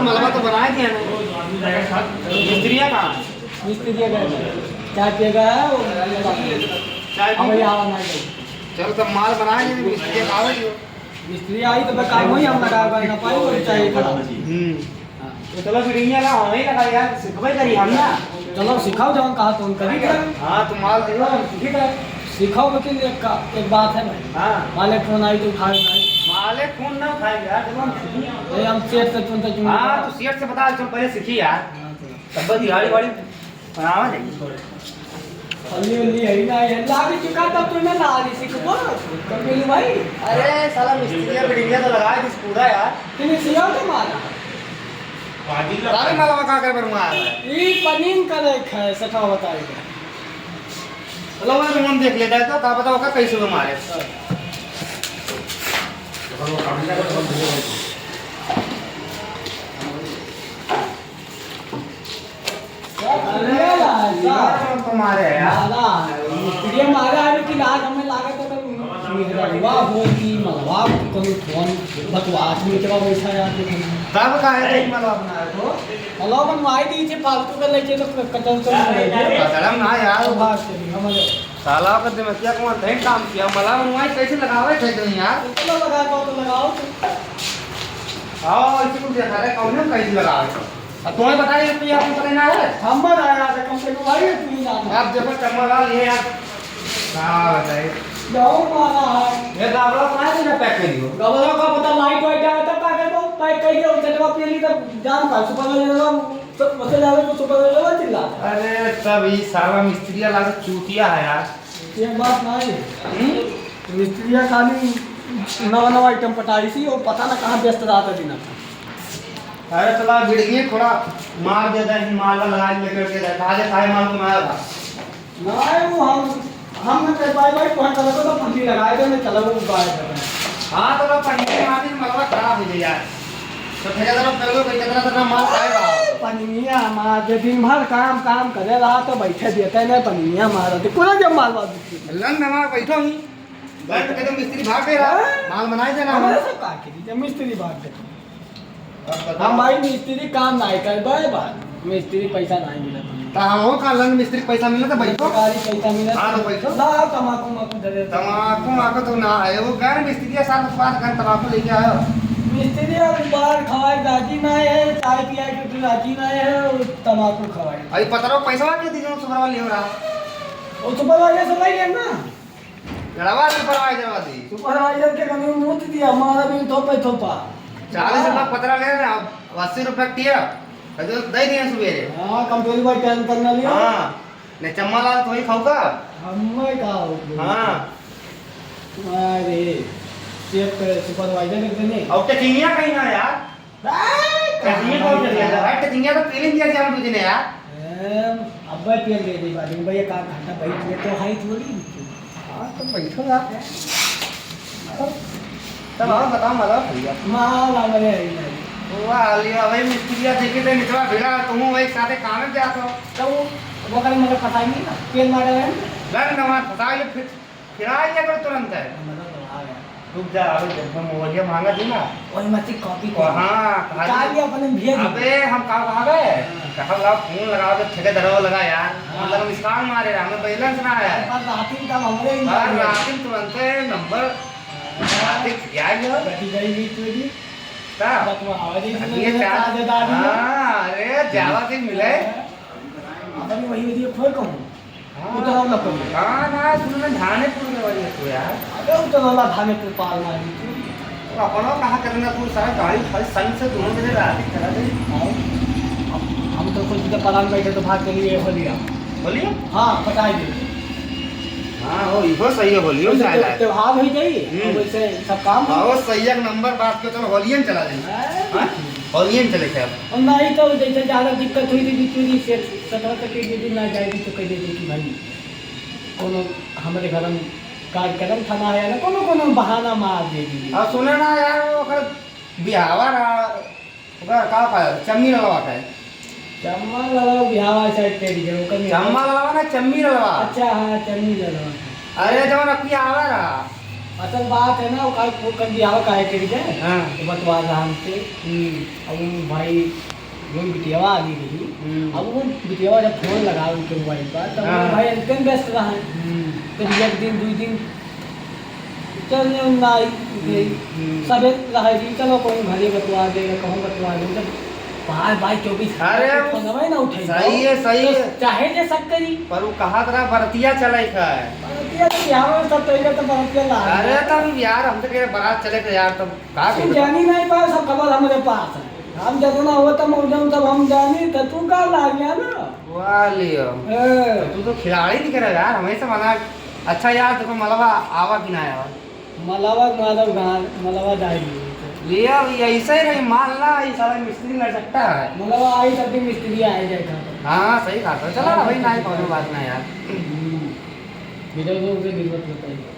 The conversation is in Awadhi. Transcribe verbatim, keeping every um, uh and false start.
मलबा तो बनाए दिया ना। मिस्त्रिया कहाँ है? मिस्त्रिया गए हैं। चाय पिए गए हैं, वो चाय पी अब के? यहाँ आवा नहीं गए। चलो, तब माल बनाए दिया, मिस्त्रिया का आवे दियो। मिस्त्री आई तो बस काम होई, हम लगा, लगा ना पाई, वो चाय खराब। हम्म। हाँ। तो चलो, फिर इहाँ ला, वहीं लगा यार, सिखबे करी हम ना। चलो, सिखाओ, जौन कहा तो हम करी। हाँ, तो माल दियो, हम सीखी जाए। सिखाओ, लेकिन एक का, एक बात है भाई। हाँ। माले फोन आई तो उठाए ना। माले फोन ना उठाए यार, जब हम सीखी। अरे, हम सेठ से तुम तो क्यों हाँ, तो सेठ से बता, चल पहले सीखी यार। हाँ, चलो। तब बस दिहाड़ी वाड़ी बनावा जाए। अल्ली उल्ली है ना, ये लागी चुका तब तू ना लागी सीखबो, कबीर भाई। अरे, साला मिस्त्रिया बिल्डिंगिया तो लगा दिस पूरा यार। तूने सिया तो मारा। तारे माला का कर पर मार। ई पनीन का देख है, सठा बताएगा। चलो, वो मन देख लेता है तो का पता होगा कैसे वो मारे। सब बढ़िया बा, सब। यार, तो मारे यार। मारा है। ये मारा है कि लाज हमें लागत है तो मेहरवा होगी, मलवा होगी, कोनो फोन बतवा, आदमी के बाद वैसा यार, देखो ना। तब काहे नहीं मलवा बनाए तो? मलवा बनवाई दी छे, फालतू का लेके तो क-, कचर उचर में रह गया। कचरा ना यार। अब बात करी, हमारे साला का दिमाग क्या कौन नहीं काम किया, मलवा बनवाई कैसे लगावे थे तुम यार? चलो लगा पाओ तो लगाओ तुम। आओ, इसी को देखा रहे, कौन है कैसे लगावे तो? अब तुम्हें पता है, ये आपको पता ना है? हम मत आया था, कम से कम भाई, तू ही जाना। आप देखो, चम्मा लाल, ये यार, क्या बताए? जाओ, मारा है। ये गाबड़ा कहाँ से ना पैक करियो? गाबड़ा का पता, लाइट वाइट आया था, पैक कर दो, पैक कर दिया, उसे जवाब ये नहीं था, जान पास, सुबह ले लो, सब मसले आ गए, तो सुबह ले लो, चिल्ला। अरे, तब ये साला मिस्त्री वाला तो चूतिया है यार। ये बात ना है। हम्म? मिस्त्रिया खाली नवा नवा आइटम पटाई सी, वो पता ना कहाँ व्यस्त रहता दिन का। अरे चला, बिड़गी थोड़ा मार दे दे, मार का लगा लेकर के दे, खा दे, खाए मार को मार। ना, वो हम, हम ना कर पाए भाई, कौन चला तो पंडी लगाए दे, मैं चला वो गाय दे। हाँ, तो लो, पंडी मार दिन, मलबा खराब हो जाए यार। तो फिर अगर पहले कोई कितना, कितना माल आएगा? पनिया मार दे, दिन भर काम, काम करे रहा तो बैठे देते नहीं, पनिया मार दे, कोना जब माल बात बिकती। लंग हमार बैठो ही, बैठ के तो मिस्त्री भाग गए रहा, हाँ? माल बनाए देना हमारे हमारे। सब का करी, जब मिस्त्री भाग गए। अब बताओ। हम भाई मिस्त्री काम नहीं कर बार, मिस्त्री पैसा नहीं मिला। तो हम हो का लंग मिस्त्री पैसा मिला तो बैठो। सरकारी पैसा मिला। हाँ, तो बैठो। ला, तमाकू माकू धरे। तमाकू माकू तो ना है, वो गैर मिस्त्री है, साथ बात कर, तमाकू लेके आयो। मिस्त्री अब बाहर खवाए राजी ना है, चाय पिया के तो राजी ना है, वो तमाकू खवाए। अरे पतरो पैसा के दीजिए, सुबह वाली हो रहा। वो सुबह वाले से नहीं लेना। लड़वा सुपरवाइजर वाली। सुपरवाइजर के कमी मूत दिया, हमारा भी थोपे थोपा। चालीस रुपया हाँ। पतरा ले रहे, अब अस्सी रुपया टिया। अरे दे दिए सुबेरे। हाँ, कमजोरी भाई टेंशन ना लियो। हाँ। ने चम्मा लाल तो ही खाऊगा। हमें का हो गया? हाँ। अरे, चेक कर, सुपरवाइजर के देने। और टेकिंगिया कहीं ना यार। अरे, कहीं कहाँ कौन बात चले है? जाता है? टेकिंगिया तो पीने दिया जान तुझे ने यार। एम, अब्बे पेल दे दी बात, भैया का घंटा बैठ ले तो हाई थोड़ी। हाँ, तो बैठो यार। तब और बताओ, मजा भैया। माल हमरे है नहीं। वाह, लियो भाई, मिस्त्रिया देखे थे, मित्रवा भिड़ा, तुम वही साथे काम में जात हो। तो वो, वो करे मगर फसाई नहीं ना, पेल मारे रहे। लग ना मार, फसाई ले फिर। फिर आ गया तो तुरंत है। मतलब तो आ गया। रुक जा, अबे जब हम मोबाइल मांगा थी ना। वही मत कॉपी ओ, कर। हाँ, कहा निकाल थी। लिया अपने भेज दे। अबे हम का कहा गए? हाँ। कहा ला फोन लगा दे, ठेकेदार लगा यार। हाँ। मतलब हम स्काम मारे रहे, हमें बैलेंस ना आया है। पर रात ही तब हमरे ही पर मारे। रात ही तुरंत है नंबर। हाँ। रात ही क्या गया? कटी गई भी तेरी। का? बतवा, और ये अरे सुन ये ले, चार ताजेदार ही है। हाँ, अरे ज्यादा दिन मिले। हाँ। अपन वही वही खोल कहूँ। हाँ। उतरौला पर। हाँ, ना, सुनो ना, धानेपुर में वाली है तू यार। अबे उतरौला धानेपुर पार मारी तू। तो अपनो कहाँ करना तू, सारा गाड़ी खाली संग से दोनों जने रात ही चला दे। हाँ। हम, हम तो कुछ तो पलान बैठे तो भाग के लिए हो लिया। बोलिए? हाँ, पटाई दे। हाँ, हो, इहो सही है, होलियो वैसे चाहे तो लाए। त्योहार हो जाई, हम्म। और वैसे सब काम हो हाँ, वो सही एक नंबर बात को, चलो, होलियन चला जाए। हाँ। हाँ? होलियन चले क्या? और नहीं तो जैसे ज्यादा दिक्कत हुई थी, बिचुरी से सत्रह तक के दिन ना जाए, तो कह देते कि भाई, कोनो हमरे घर में कार्यक्रम था ना, या ना, कोनो, कोनो बहाना मार दे दी। अब सुने ना यार, वो ओकर बिहावा रहा, ओकर का, का, चम्मी ललवा का है। चम्मा ललवा बिहावा side तेरी के, ओकर नहीं। चम्मा ललवा ना, चम्मी ललवा। अच्छा, हाँ, चम्मी ललवा। अरे, जवन अभी आवा रहा। असल बात है ना, वो काहे, वो कल बियाह काहे करी के? हाँ। तो बतवा रहा हमसे। हम्म। अब वो भाई, जो बिटियावा आ गई रही, हम्म। अब वो बिटियावा जब फोन लगा उनके मोबाइल पर, तब वो हाँ। भाई अंतिम व्यस्त रहा है। हम्म। तो एक दिन, दो दिन, चल, ये ना आई, गई। हम्म। सबे रहा जी, चलो, कोई घरे बतवा दे, या कहूँ बतवा दे, जब बार, बार चौबीस अरे, घंटे वो फोनवा ही ना उठाई, सही तो है, सही तो है। चाहे जे शक करी। पर वो कहा तरा बरतिया चले का है। बरतिया तो यहाँ में सब तरीका तो बरतिया ला अरे, है। तब यार, हम तो कह रहे बारात चले तो यार, तब का तू कहे? जानी नहीं पाए, सब खबर हमारे पास है। हम जब ना हो, तब हम, जब, तब हम जानी, तो तू का ला गया ना? वाह लियो। ए। तो तू तो खिलाड़ी दिख रहा यार, हमेशा मना। अच्छा यार, देखो, मलवा आवा कि ना आवा? मलवा, माधव घाट, मलवा जाए लिए। लिया, ये ऐसे ही रही, मान ला, ये साला मिस्त्री लटकता है। मलवा आई, तब भी मिस्त्री आए जाए था। हाँ, सही बात है। चला, हाँ, भाई, ना, ठीक है। कोनो बात ना यार। हम्म। video तो उसे जरूरत होता है।